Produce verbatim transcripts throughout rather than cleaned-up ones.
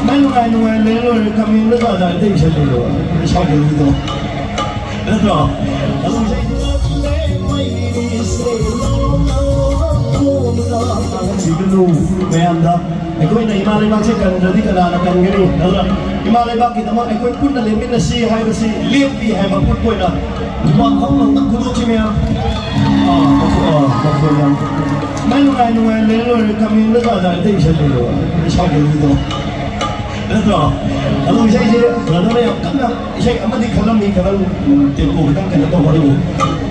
ꯅꯪ ꯅꯨꯡꯉꯥꯏ ꯅꯨꯡꯉꯥꯏ ꯂꯩꯔ ꯂꯣꯏꯔꯦ, ꯀꯃꯦꯟꯗ ꯖꯥꯠ ꯖꯥꯠ ꯑꯇꯩ ꯏꯁꯩ ꯂꯩꯔꯣ, ꯏꯁꯩ ꯂꯩꯔꯣ꯫ ꯅꯠꯇ꯭ꯔꯣ? ꯑꯗꯨ ꯏꯁꯩ ꯁꯤꯒꯅꯨ ꯃꯌꯥꯝꯗ꯫ ꯑꯩꯈꯣꯏꯅ ꯏꯃꯥ ꯂꯩꯕꯥꯛꯁꯦ ꯀꯟꯗ꯭ꯔꯗꯤ ꯀꯅꯥꯅ ꯀꯟꯒꯅꯤ? ꯑꯗꯨꯅ ꯏꯃꯥ ꯂꯩꯕꯥꯛꯀꯤꯗꯃꯛ ꯑꯩꯈꯣꯏ ꯄꯨꯟꯅ ꯂꯦꯞꯃꯤꯟꯅꯁꯤ ꯍꯥꯏꯕꯁꯤ ꯂꯦꯞꯄꯤ ꯍꯥꯏꯕ ꯄꯣꯠ ꯑꯣꯏꯅ ꯍꯨꯃꯥꯡ ꯐꯥꯎ ꯂꯧꯅ ꯈꯨꯗꯣꯛꯈꯤ ꯃꯌꯥꯝ꯫ ꯑꯥ, ꯃꯈꯣ-, ꯑꯥ, ꯃꯈꯣꯏ ꯌꯥꯝ ꯅꯪ ꯅꯨꯡꯉꯥꯏ ꯅꯨꯡꯉꯥꯏ ꯂꯩꯔ ꯂꯣꯏꯔꯦ, ꯀꯃꯦꯟꯗ ꯖꯥꯠ ꯖꯥꯠ ꯑꯇꯩ ꯏꯁꯩ ꯂꯩꯔꯣ, ꯏꯁꯩ ꯂꯩꯔꯣ꯫ ꯅꯠꯇ꯭ꯔꯣ? ꯑꯗꯣ ꯏꯁꯩꯁꯦ ꯕ꯭ꯔꯗꯔꯅ ꯌꯥꯝ ꯀꯟꯅ ꯏꯁꯩ ꯑꯃꯗꯤ ꯈꯜꯂꯝꯃꯤ, ꯈꯤꯇꯪ, ꯎꯝ, ꯇꯦꯝꯄꯣ ꯈꯤꯇꯪ ꯀꯩꯅꯣ ꯇꯧꯕ, ꯑꯗꯨꯕꯨ,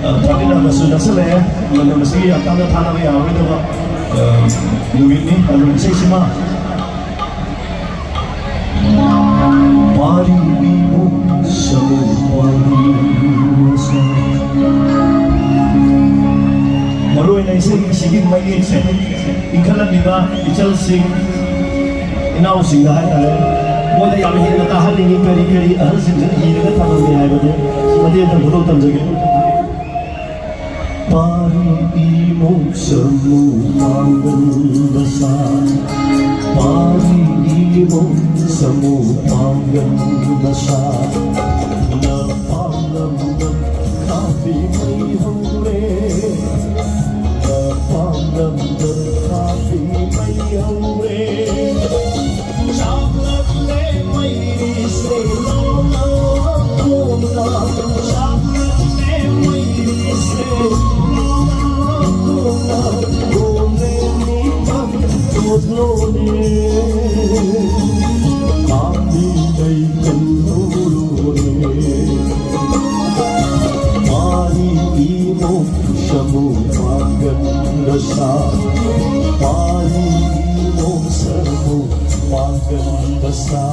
ꯑ, ꯊꯥꯔꯇꯤ ꯅꯥꯏꯟꯗꯁꯨ ꯅꯛꯁꯜꯂꯛꯑꯦ꯫ ꯃꯇꯝ ꯑꯁꯤꯒꯤ ꯌꯥꯝ ꯀꯟꯅ ꯊꯥꯅꯕ ꯌꯥꯔꯔꯣꯏꯗꯕ, ꯑ, ꯅꯨꯃꯤꯠꯅꯤ꯫ ꯑꯗꯨ ꯏꯁꯩꯁꯤꯃ ꯄꯥꯔꯤ ꯏꯕꯨꯡ ꯁꯃꯨ ꯄꯥꯔꯤ ꯃꯁꯥ꯫ ꯃꯔꯨ ꯑꯣꯏꯅ ꯏꯁꯩꯁꯤꯒꯤ ꯃꯌꯦꯛꯁꯦ ꯏꯟꯈꯠꯂꯛꯂꯤꯕ ꯏꯆꯜꯁꯤꯡ, ꯏꯅꯥꯎꯁꯤꯡꯗ ꯍꯥꯏꯇꯥꯔꯦ, ꯃꯣꯏꯗ ꯌꯥꯝ ꯍꯦꯟꯅ ꯇꯥꯍꯟꯅꯤꯡꯉꯤ, ꯀꯔꯤ ꯀꯔꯤ ꯑꯍꯜꯁꯤꯡꯁꯤꯅ ꯏꯔꯒ ꯊꯝꯃꯝꯃꯤ ꯍꯥꯏꯕꯗꯨ ꯃꯇꯦꯛ ꯑꯃꯇꯪ ꯐꯣꯡꯗꯣꯛ ꯇꯝꯖꯒꯦ꯫ ꯄꯥꯔꯤ ꯏꯃꯣ ꯁꯃꯨ ꯄꯥꯡꯒꯜ ꯃꯁꯥ, ꯄꯥꯔꯤ ꯏꯃꯣ ꯁꯃꯨ ꯄꯥꯡꯒꯜ ꯃꯁꯥ, ꯅ ꯄꯥꯡꯂꯝꯕ ꯀꯥꯐꯤ ꯃꯩ ꯍꯧꯔꯦ, ꯅ ꯄꯥꯡꯂꯝꯕ ꯀꯥꯐꯤ ꯃꯩ ꯍꯧꯔꯦ꯫ ꯆꯥꯛꯂꯛꯂꯦ ꯃꯩꯔꯤꯁꯦ ꯂꯣꯅ ꯀꯣꯅ, ꯆꯥꯛꯂꯛꯂꯦ ꯃꯩꯔꯤꯁꯦ ꯂꯣꯅ ꯀꯣꯅ, ꯂꯣꯅꯦ ꯃꯤꯐꯝ ꯆꯣꯠꯂꯣꯅꯦ, ꯀꯥꯞꯂꯤ ꯂꯩ ꯀꯜꯂꯣꯅꯦ꯫ ꯄꯥꯔꯤ ꯏꯃꯣ ꯁꯃꯨ ꯄꯥꯡꯒꯜ ꯃꯁꯥ, ꯄꯥꯔꯤ ꯏꯃꯣ ꯁꯃꯨ ꯄꯥꯡꯒꯜ ꯃꯁꯥ꯫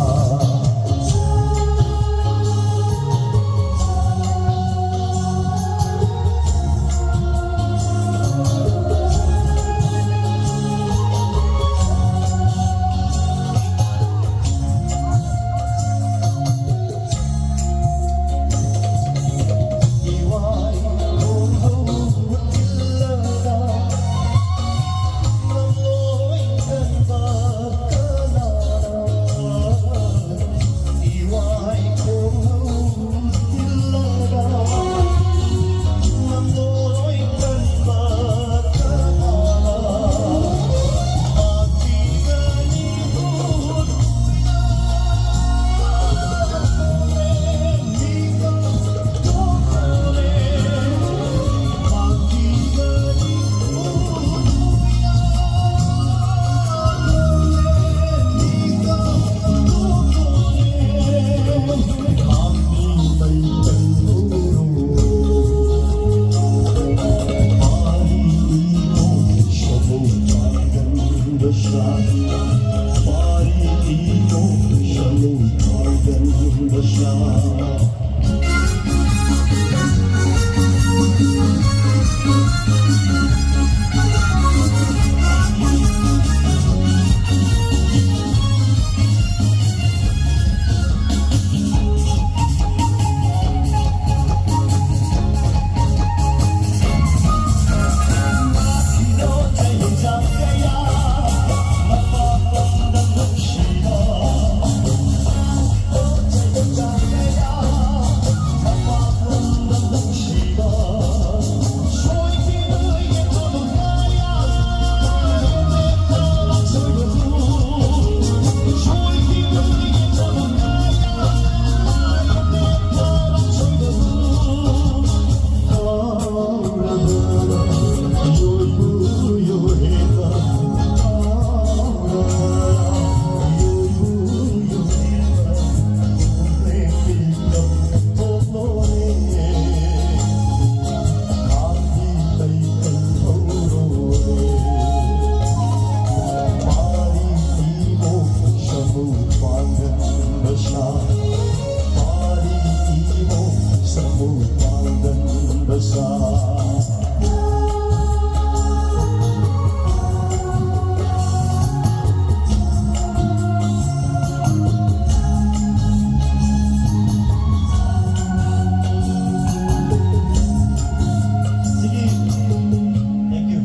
ꯁꯤꯒꯤ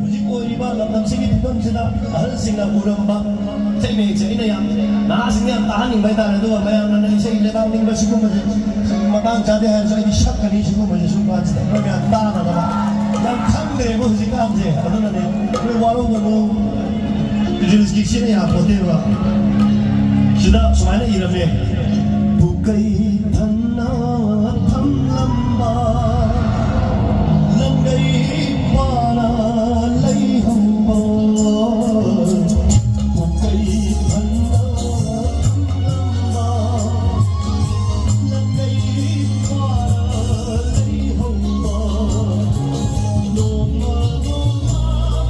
ꯍꯧꯖꯤꯛ ꯑꯣꯏꯔꯤꯕ ꯂꯝꯗꯝꯁꯤꯒꯤ ꯐꯤꯕꯝꯁꯤꯗ ꯑꯍꯜꯁꯤꯡꯅ ꯎꯔꯝꯕ ꯏꯁꯩ ꯃꯌꯦꯛꯁꯦ ꯑꯩꯅ ꯌꯥꯝ, ꯅꯍꯥꯁꯤꯡꯅ ꯌꯥꯝ ꯇꯥꯍꯟꯅꯤꯡꯕ ꯍꯥꯏꯇꯥꯔꯦ꯫ ꯑꯗꯨꯒ ꯃꯌꯥꯝꯅ ꯏꯁꯩ ꯂꯩꯕꯥꯛ ꯅꯤꯡꯕ ꯁꯤꯒꯨꯝꯕꯁꯦ ꯃꯇꯥꯡ ꯆꯥꯗꯦ ꯍꯥꯏꯔꯁꯨ ꯑꯩꯗꯤ ꯁꯛꯀꯅꯤ ꯁꯤꯒꯨꯝꯕꯁꯦ ꯁꯨꯝ ꯀꯥꯟꯁꯤꯗ ꯃꯣꯏ ꯃꯌꯥꯝ ꯇꯥꯅꯅꯕ꯫ ꯌꯥꯝ ꯈꯪꯗ꯭ꯔꯦꯕ ꯍꯧꯖꯤꯛꯀꯥꯟꯁꯦ꯫ ꯑꯗꯨꯅꯅꯦ ꯅꯣꯏ ꯋꯥꯔꯧꯒꯅꯨ꯫ ꯔꯤꯜꯁꯀꯤ ꯁꯤꯅ ꯌꯥꯄꯣꯠꯇꯦꯕ꯫ ꯁꯤꯗ ꯁꯨꯃꯥꯏꯅ ꯏꯔꯝꯃꯦ꯫ ꯄꯨꯀꯩ ꯊꯟꯅ ꯊꯝꯂꯝꯕ ꯂꯪꯒꯩ ꯄꯥꯅ ꯂꯩꯍꯧꯕ꯫ ꯄꯨꯀꯩ ꯊꯟꯅ ꯊꯝꯂꯝꯕ ꯂꯪꯒꯩ ꯄꯥꯅ ꯂꯩꯍꯧꯕ꯫ ꯅꯣꯡꯃ ꯅꯣꯡꯃ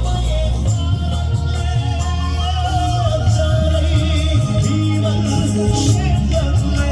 ꯃꯌꯦꯛ ꯇꯥꯔꯛꯂꯦ꯫ ꯆꯥꯅꯩ ꯐꯤꯕꯝ ꯁꯦꯝꯂꯛꯂꯦ꯫